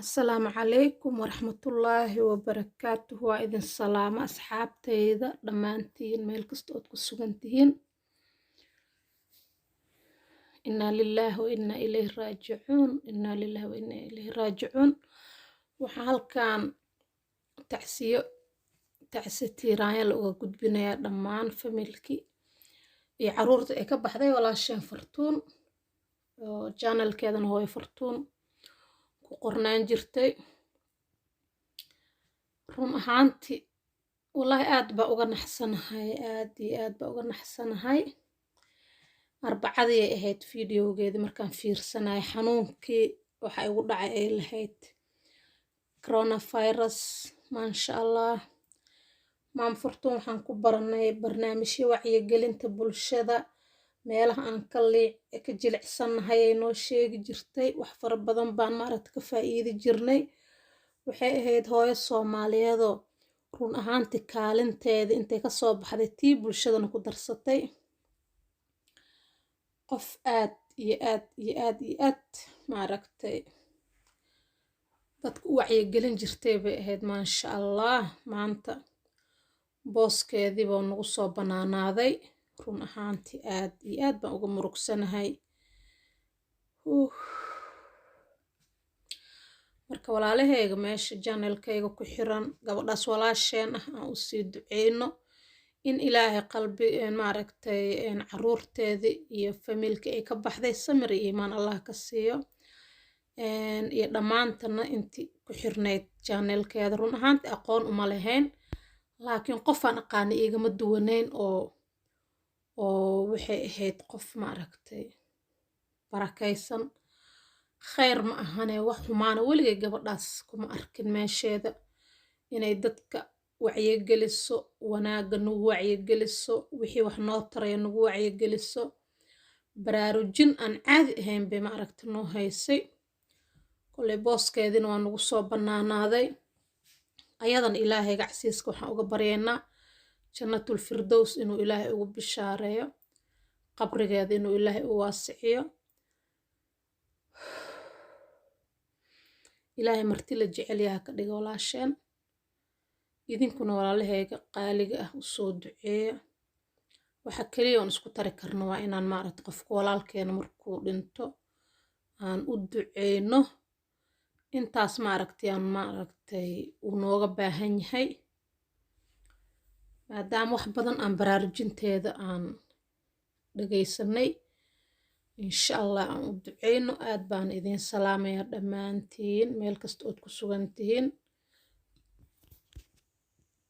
Asalaamu calaykum waraxmatullaahi wabarakaatuh. Waa idin salaamo asxaabtayda dhammaantiin, meel kasta ood ku sugan tihiin. Innaa lilaahi wa innaa ilayhi raajicuun, innaa lilaahi wa innaa ilayhi raajicuun. Waxaan halkan tacsiyo, tacsi tiiraanya la uga gudbinayaa dhammaan familkii iyo caruurta ay ka baxday walaasheen Fartuun, oo channelkeedana Hooyo Fartuun ku qornaan jirtay. Run ahaanti, wallaahi aad baa uga naxsanahay, aad iyo aad baa uga naxsanahay. Arbacadii ay ahayd videogeedii markaan fiirsanayay, xanuunkii waxa igu dhacay ay lahayd coronavirus. Maasha Allah, Maam Fartuun waxaan ku baranay barnaamijyo wacyigelinta bulshada, meelaha aan ka liic ka jilicsannahay ay noo sheegi jirtay. Wax fara badan baan maaragta ka faa'iidi jirnay. Waxay ahayd hooyo Soomaaliyeedoo run ahaantii kaalinteeda intay kasoo baxday tii bulshadana ku darsatay. Qof aad iyo aad iyo aad iyo aad maaragtay dadka u wacyigelin jirtay bay ahayd, maasha Allah. Maanta booskeedii baa nagu soo banaanaaday. Run ahaantii aad iyo aad baan uga murugsanahay. Marka walaalahayga meesha channelkayga ku xiran, gabadhaas walaasheen ah aan usii duceyno in Ilaahay qalbi maaragtay caruurteedii iyo familkii ay ka baxday samir iyo iimaan Allah ka siiyo, iyo dhammaantana intii ku xirnayd channelkeeda. Run ahaantii aqoon uma lahayn, laakiin qofaan aqaana igama duwaneyn oo waxay ahayd qof maaragtay barakaysan. Khayr ma ahane wax xumaana weligay gabadhaas kuma arkin meesheeda. Inay dadka wacyigeliso, wanaagga nagu wacyigeliso, wixii wax noo taraya nagu wacyigeliso, baraarujin aan caadi ahayn bay maaragta noo haysay. Kolley booskeedina waa nagu soo bannaanaaday. Ayadana Ilaahayga casiiska waxaan uga baryaynaa Jannatul Firdows inuu Ilaahay ugu bishaareeyo, qabrigeeda inuu Ilaahay u waasiciyo. Ilaahay marti la jecel yaha ka dhiga walaasheen. Idinkuna walaalahayga qaaliga ah usoo duceeya. Waxa keliya oon isku tari karno waa inaan maaragta qofka walaalkeena markuu dhinto aan u duceyno. Intaas maaragtay aan maaragtay uu nooga baahan yahay, maadaama wax badan aan baraarujinteeda aan dhagaysanay. Insha Allah aan u duceyno. Aad baan idiin salaamayaa dhammaantiin meel kasta ood ku sugan tihiin.